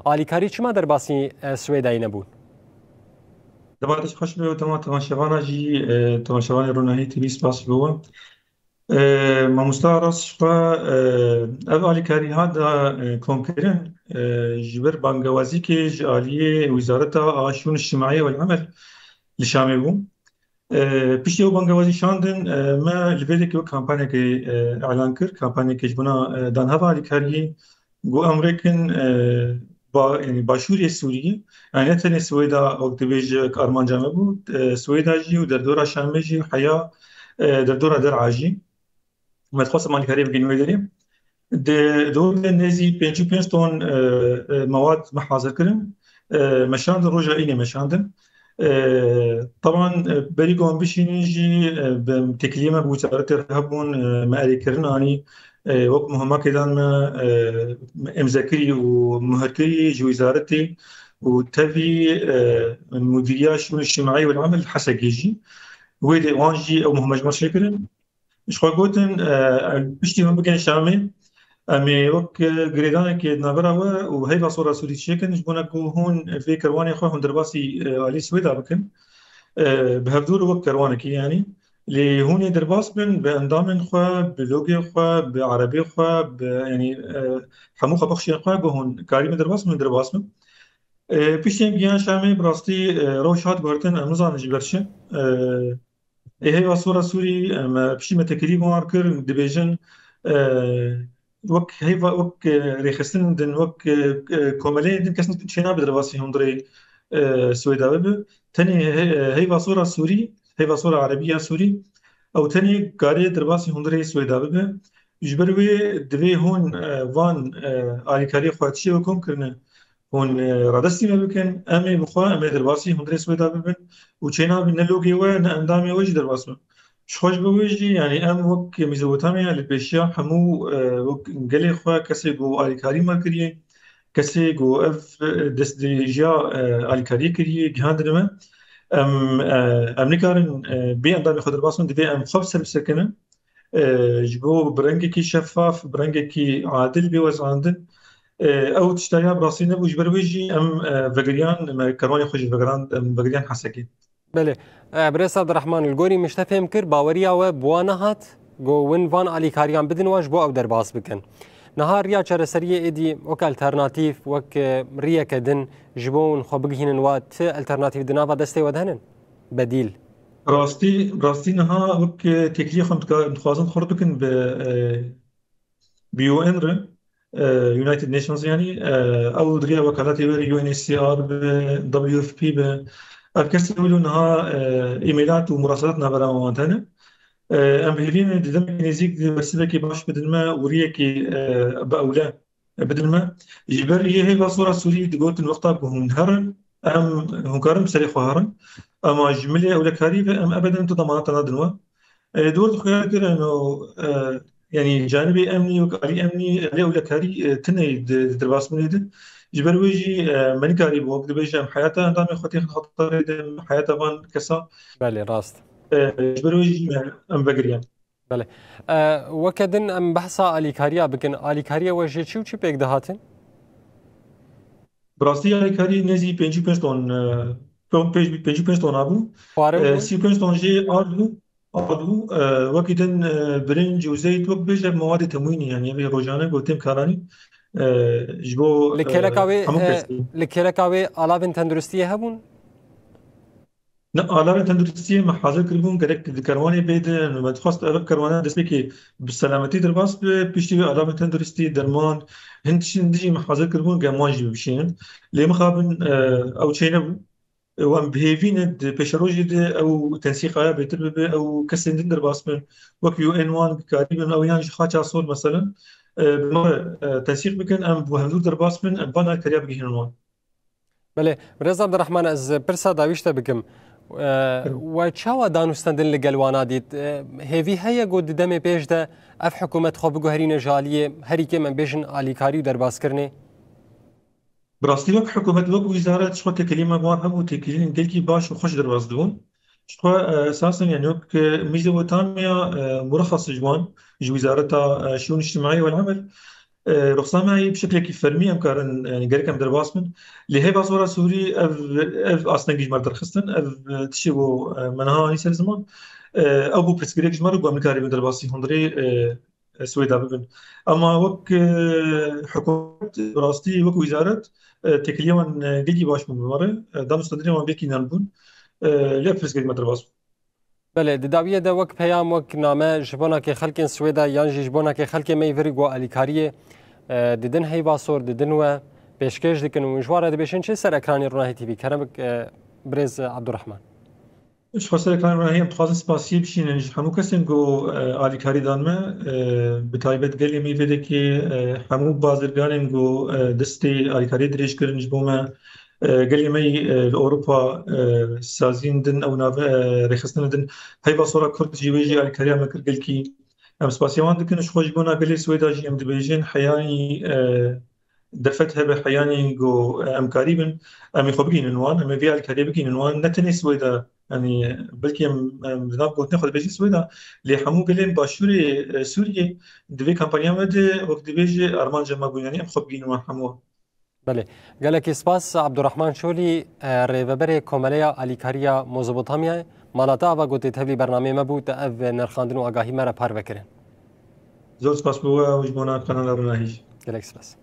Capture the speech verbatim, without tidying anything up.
Alîkarî çima derbasî, e, Swêdayê nebûn? Dema te xweş be û dema temaşevana jî, e, temaşevanê Ronahî T V spas ji bo we. E, mamosta Aras ji xwe, e, ev alîkarî hat da, e, komkirin, e, ji ber bangewazîkê ji aliyê Wizareta a Şûn Îctimaiyê wel Emel li Şamê bû. E, piştî ew bangewazî şandin, e, me li vê derê wek kampanyekê, e, elan kir, kampanyekê ji bona, e, danheva alîkariyê, got em rêkin, e, ba-, yanî başûrê Sûriyê, yanî ne tenê Swêda wek dibêje armanca me bû, e, Swêda jî û derdora Şamê jî û heya, e, derdora der'a jî. Me dixwest em alîkariyê bikin wê derê. Di, di wê de nêzî pêncî û pênc ton, e, e, mewad me hazir kirin. E, me şandin, roja înê me şandin. E, teban, e, berî ku em bişînin jî, e, bi têkiliyê me bi wizaretê re hebûn, e, me erêkirin anî, e, wek muhimekê dan me, e, îmzekirî û muhirkirî ji wizaretê û tevî, e, mudîriya şûn îctimaî wel emel Hesekê jî. Wê de wan jî ew muhime ji me çêkirin. Ji xwe gotin, e, piştî hûn bikin Şamê, em ê wek, e, girêdanekê di navbera we û heyva sora Sûrî çêkin, ji bona ku hûn vê kerwanê xwe hûn derbasî, e, alî Swêda bikin. E, bi hevdûr wek kerwanekê, yanî. Lê hûn ê derbas bin bi endamên xwe, bi logê xwe, bi erebê xwe, bi, yanî, e, hemû xwebexşiyên xwe, ku hûn karî me derbas bin, hûn derbas bin. E, piştî em giyan Şamê, bi rastî, e, rewş hat guhertin, em nizanin ji ber çi. E, Ê heyva sora Sûrî, em, piştî me têkilî bi wan kir, dibêjin, e, wek heyva, wek, e, rêxistin din, wek, e, e, komeleyên din kes çênabe derbasî hundirê, e, Swêda bibe. Tenê he-, e, heyva sora Sûrî, heyva sora Erebî ya Sûrî, ew tenê karê derbasî hundirê Swêda bibe. Ji ber wê divê hûn, e, van, e, alîkariyê xwe tiştê wê kom kirine. Hûn, e, radestî me bikin, em ê bi xwe, em ê derbasî hundirê Swêda bibin û çênabin ne logê we, ne endamê we jî derbas bin. Ji xwe ji bo wê jî, yanî em wek Mîzopotamya li pêşiya hemû, e, wek gelê xwe, kesê ku alîkarî me kiriye, kesê ku ev, e, destdirêjiya, e, alîkariyê kiriye, gihandine me. Em, e, em nikarin, e, bê endamê xwe derbas bin, divê em xwe bi ser bi ser kinin. E, ji bo bi rengekî şeffaf, bi rengekî adil bê wezandin. E, ew tişta ya bi rastî nebû, ji ber wê jî em, e, vegiriyan, me kerwanê xwe jî vegiran-, em vegiriyan Hesekê. Belê. E, Birêz Abdurrahman, li gorî min ji te fêm kir, baweriya we bi wan nehat, ku win van alîkariyan bidin we ji bo ew derbas bikin. Niha riya çareseriyê êdî wek alternatîf, wek, e, riyeke din ji bo hûn xwe bigihînin we, ti alternatîf di nava destê we de hene? Bedîl. Rastî, rastî niha wek, e, têkiliyê xwe dika-, dixwazin xurt bikin bi, e, bi U N re, e, United Nations, yanî, e, ew di riya wekalatê wê re U N H C R be, W F P be. Ev kesê wilo niha, e, îmêlat û murasalat navbera wan tene. E, em bi hêvî ne di demekî nêzîk di bersivekî baş bidin me û riyekî, e, bi ewle bidin me. Ji ber yê hêva sora Sûrî digotin wexta ku hûn herin, em, hûn karin bi serê xwe herin. Ema ji milê ewlekarî ve em ebeden tu demanata nadin we. E, dor dixuya kirin û, e, yanî canibê emnî wek alî emnî, alî ewlekarî, e, tine di, di derbasbûnê de. Ji ber wê jî, e, me nikarî bû, wek dibêje em heyata endamê xwe têxin xeterê de, em heyata van kesa. Belê, rast. E, ji ber wê jî me, em vegiriyan. Belê. E, weke din em behsa alîkariya bikin. Alîkariya we ji çi û çi pêk dihatin? Bi rastî alîkarî nêzî pêncî û pênc ton, e, pê-, pênc-, pêncî û pênc tona bû. Xwarin E, bû? Sî û pênc ton jê ard bû. Ard bû. E, wekî din, e, birinc û zeyt wek bêje mewadê temwînî, yanî evê rojane ku têm karanî, e, ji bo, Li e, kêleka wê, hemû e, kesî. Li kêleka wê alavên tenduristiyê hebûn? Ne, alarên tenduristiyê me hazir kiribûn, gerek di kerwanê bê de, me dixwest ev kerwane destpêkê bi selametî derbas be, piştî wê alarên tenduristî, derman, hin tiştên din jî me hazir kiribûn, gerek wan jî bibişînin. Lê mixabin, e, ew çênebû. Û em bi hêvî ne di pêşerojê de ew tensîqaya bêtir bibe, ew kesên din derbas bin, wek U N wan karî bin, ew yan ji Xaça Sor, meselen, e, bi me re, e, tensîq bikin, em bi hevdûr derbas bin, em van alîkariya bigihînin wan. Belê, Birêz Abdurrahman, ez pirsa dawî ji te bikim. E, Buyurun. We çawa danûstendin li gel wana dît? E, hêvî heye ku di demê pêş de ev hikûmet xwe biguherîne ji aliyê herî kêm em bêjin alîkarî û derbaskirinê? Bi rastî wek hikûmet, wek wîzaret ji xwe têkilî me bi wan hebû, têkilînên gelkî baş û xweş derbas dibûn. Ji xwe, e, esasen, yani wek, e, Mîzopotamya, e, murexas ji wan, ji Wîzareta, e, Şûn Îctimaî wel Emel, E, ruxsatnameyê bi şeklekî fermî em karin, yani gerek em derbas bin. Lê heyva sora Sûrî ev, ev astengî ji me derxistin, ev, e, tiştê ku, e, me niha anî ser ziman. E, ew bû pirsgirêk ji me re ku em nikaribin derbasî hundirê, e, e, Swêda bibin. Ama wek, e, hikûmet, bi rastî wek wîzaret, e, têkiliya wan, e, gelkî baş bûn bi me re. E, danûstandinê wan bêkînan bûn. E, lê pirsgirêk me derbas bû. Belê, di dawiyê de wek peyam, wek name ji bona ke xelkên Swêda yan jî ji bona ke xelkê me yî virî ku alîkariyê, e, didin heyva sor, didin we, pêşkêş dikin û ji wan re dibêjin çi ser ekranê Ronahî T V? Kerem bik, e, birêz Abdurrahman. Ji xwe ser ekranê Ronahî em dixwazin spasiyê bişînin ji hemû kesên ku, e, alîkarî dan me, e, bi taybet gelê me yî vê dekê, e, hemû bazirganên ku, e, destê alîkariyê dirêj kirin ji bo me, e, gelê me yî, e, li Ewropa, e, saziyên din ew nave, e, rêxistinê din. Heyva sora Kurd jî wê jî alîkariya me kir gelkî. Em spasiya wan dikin, ji xwe ji bona gelê Swêda jî em dibêjin, heyanî, e, derfet hebe, heyanî ku, e, em karî bin, em ê xwe bigihînin wan, em ê vê alîkariyê bigihînin wan. Ne tenê Swêda, yanî belkî em, em di nav gotinê xwe dibêjin Swêda, lê hemû gelên başûrê, e, Sûriyê di vê kampanya me de wek dibêje armanca me bûn, yanî em xwe bigihînin wan hemû. Belê. Gelekî spas Abdurrahman Çolî, e, rêveberê Komeleya Alîkariya Mezopotamyayê, mala te ava ku tê tevlî bernameyê me bû, te ev nirxandin û agahî me re parve kirin. Zor spas bo we û ji bona kanala Ronahî jî. Gelek spas.